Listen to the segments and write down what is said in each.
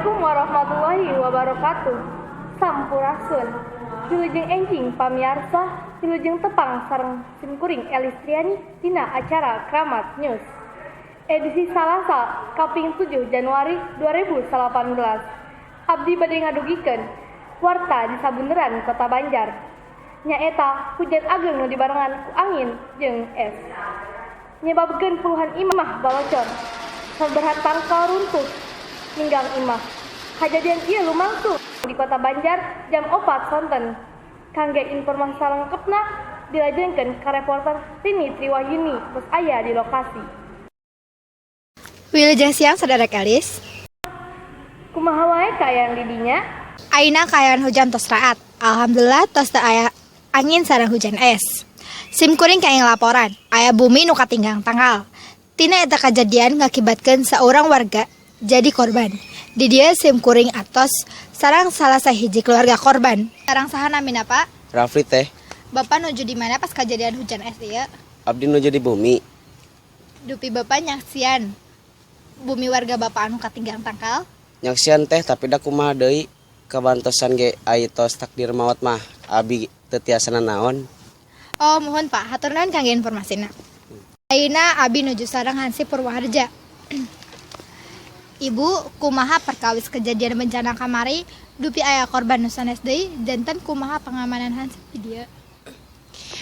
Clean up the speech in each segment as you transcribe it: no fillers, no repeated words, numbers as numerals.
Assalamualaikum warahmatullahi wabarakatuh. Sampurasun. Wilujeng enjing pamiarsa, wilujeng tepang sareng simkuring Elis Triani dina acara Kramat News. Edisi Salasa kaping 7 Januari 2018. Abdi bade ngadugikeun warta di sabunderan Kota Banjar. Nyaeta hujan ageng nu dibarengan ku angin jeung es. Nyebabkeun puluhan imah balocor. Sabaraha tangkal runtuh ninggang imah. Kajadian ieu lumangsung di Kota Banjar jam 4 sonten. Kangge informasi salengkepna dilajengkeun ka reporter Rini Triwahyuni tos aya di lokasi. Wilujeng siang, Saudara Elis. Kumaha wae kaayaan di dinya? Ayeuna kaayaan hujan tos raat. Alhamdulillah, tos teu aya angin sareng hujan es. Sim kuring kenging laporan, aya bumi nu katinggang tangkal. Tina eta kajadian ngakibatkeun saurang warga jadi korban. Di dieu sim kuring atos sareng salah sahiji keluarga korban. Sareng saha namina, Pak? Rafli, Teh. Bapak nuju di mana pas kejadian hujan es ieu? Abdi nuju di bumi. Dupi Bapak nyaksian bumi warga Bapak anu katinggang tangkal? Nyaksian, Teh, tapi da kumaha deui, kabantosan ge ai tos takdir maot mah abi teu tiasa naon. Oh, muhun, Pak, hatur nuhun kangge informasina. Ayeuna abi nuju sareng Hansip Purwaharja. Ibu, kumaha perkawis kejadian bencana kamari, dupi aya korban nu sanes deui, janten kumaha pengamanan Hansip di dieu?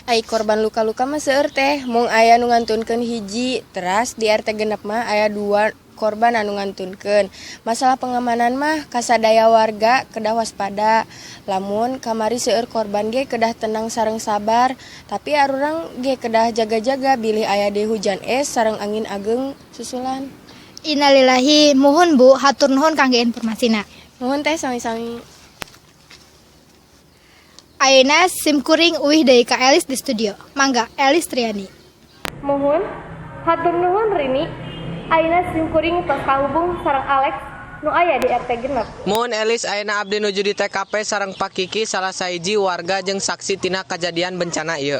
Ai korban luka-luka mah seueur, Teh, mung aya nu ngantunkeun hiji, teras di RT 6 mah aya dua korban anu ngantunkeun. Masalah pengamanan mah kasadaya warga kedah waspada. Lamun kamari seueur korban ge kedah tenang sareng sabar, tapi arurang ge kedah jaga-jaga bilih aya deui hujan es sareng angin ageng susulan. Innalillahi, muhun Bu, hatur nuhun kangge informasina. Nuhun, Teh, sami-sami. Ayeuna sim kuring uih deui ka Elis di studio. Mangga, Elis Triani. Muhun, hatur nuhun, Rini. Ayeuna sim kuring tos kahubung sareng Alex nu aya di RT 6. Muhun, Elis, ayeuna abdi nuju di TKP sareng Pak Kiki, salah sahiji warga jeung saksi tina kajadian bencana ieu.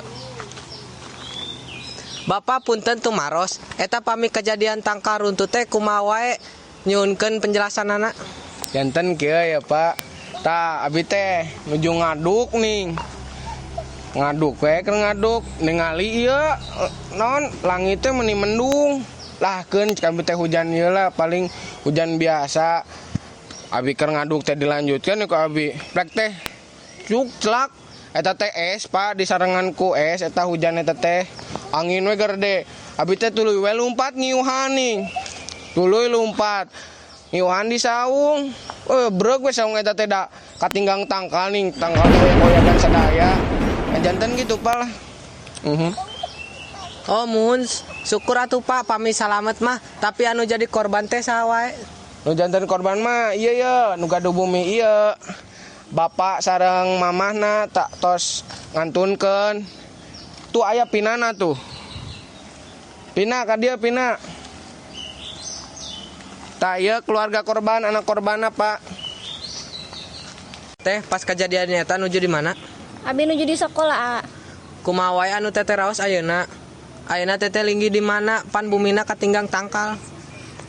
Bapak, punten tumaros, eta pami kejadian tangkal runtuh teh kumaha wae, nyuhunkeun penjelasanana. Janten kieu ya, Pak. Tah, abi teh nuju ngaduk nih. Ngaduk we, keur ngaduk ningali ieu non langit teh meni mendung. Lah, keun cek abi teh hujan ieu lah, paling hujan biasa. Abi keur ngaduk teh dilanjutkeun ku abi. Plek teh cuk celak eta teh es, Pak, disarengan ku es eta hujan eta teh. Angin we gede. Abi teh tuluy we lumpat ngiuhan nih. Tuluy lumpat. Ngiuhan di saung. Eh, breg we saung eta teh, da katinggang tangkal nih, tangkal goyang sadaya. Nah, janten gitu, Pak, lah. Oh, muhun, syukur atuh, Pak, pami salamet mah, tapi anu jadi korban teh saha wae? Nu janten korban mah iya ya, nu gaduh bumi iya. Bapak sareng mamahna tak tos ngantunkeun. Tuh aya Pinana tuh. Pina ka dieu, Pina. Tah, ieu keluarga korban, anak korbanna, Pak. Teh, pas kejadian eta nuju di mana? Abi nuju di sekolah, A. Kumaha wae anu teteh raos ayeuna? Ayeuna teteh linggih di mana, pan bumina katinggang tangkal?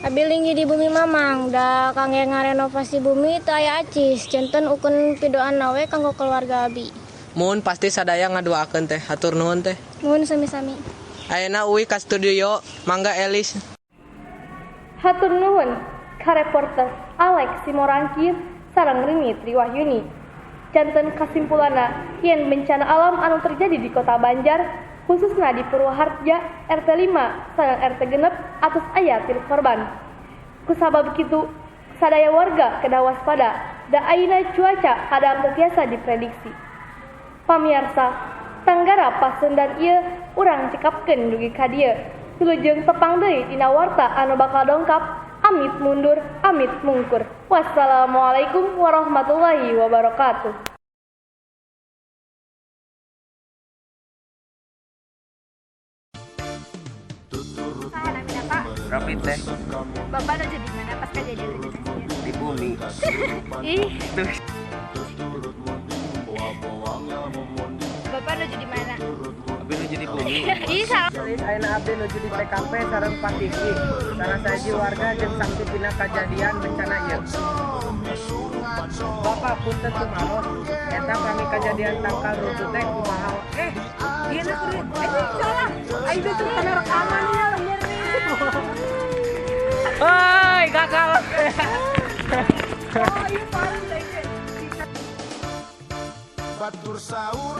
Abi linggih di bumi mamang, da kangge ngarenovasi bumi teu aya acis, janten ukun pidoana we kanggo keluarga abi. Muhun, pasti sadaya ngaduakeun, Teh. Hatur nuhun, Teh. Nuhun, sami-sami. Ayeuna uih ka studio, mangga, Elis. Hatur nuhun ka reporter Alex Simorangkir sareng Rini Triwahyuni. Janten kasimpulanna yen bencana alam anu terjadi di Kota Banjar khususna di Purwaharja RT 5 sareng RT 6 atos aya tilu korban. Kusabab kitu, sadaya warga kedah waspada, da ayeuna cuaca kadang teu tiasa diprediksi. Pamiarsa, tanggara pasundan ieu urang cekapkeun dugi ka dieu. Wilujeng tepang deui dina warta anu bakal dongkap. Amit mundur, amit mungkur. Wassalamualaikum warahmatullahi wabarakatuh. Saha namina, Pak? Rafli, Teh. Bapak nuju di mana pas kejadian hujan es ieu? Di bumi. Ih. Bapak nuju di mana? Abi nuju di bumi. rugi. Ayeuna abdi nuju di TKP sareng Pak Kiki, salah sahiji warga jeung saksi tina kajadian bencana ieu. Bapak, punten tumaros, eta pami kajadian tangkal runtuh teh kumaha? Eh, ieu na kudu eh salah. Aing teh tuh kana rekaman ya lenyer nih. Hoi, gagal. Oh, iya paling. Batur sahur.